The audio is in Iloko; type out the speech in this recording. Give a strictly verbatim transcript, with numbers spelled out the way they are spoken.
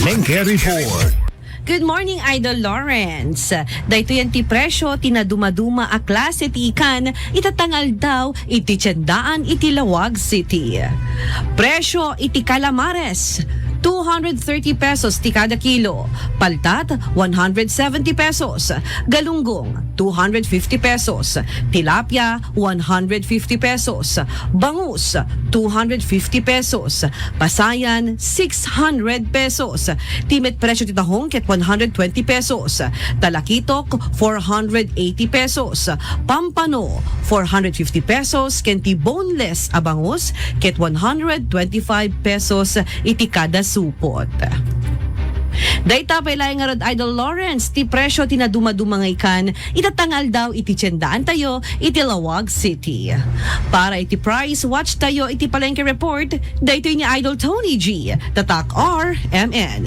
Palengke Report. Good morning, Idol Lawrence. Daytoy ti presyo ti nadumaduma a klase ti ikan ita nga aldaw iti tiendaan iti Laoag City. Presyo iti calamares, two hundred thirty pesos ti kada kilo. Paltat, one hundred seventy pesos. Galunggong, two hundred fifty pesos. Tilapia, one hundred fifty pesos. Bangus, two hundred fifty pesos. Pasayan, six hundred pesos. Ti met presyo ti tahong ket one hundred twenty pesos. Talakitok, four hundred eighty pesos. Pampano, four hundred fifty pesos. Ken ti boneless a bangus ket one hundred twenty-five pesos iti kada supot. Dayta pay laeng ngarud, Idol Lawrence, ti presyo ti nadumaduma nga ikan ita nga aldaw iti tiendaantayo iti Laoag City. Para iti price watch tayo iti Palengke Report, daytoy ni Idol Tony G, Tatak R M N.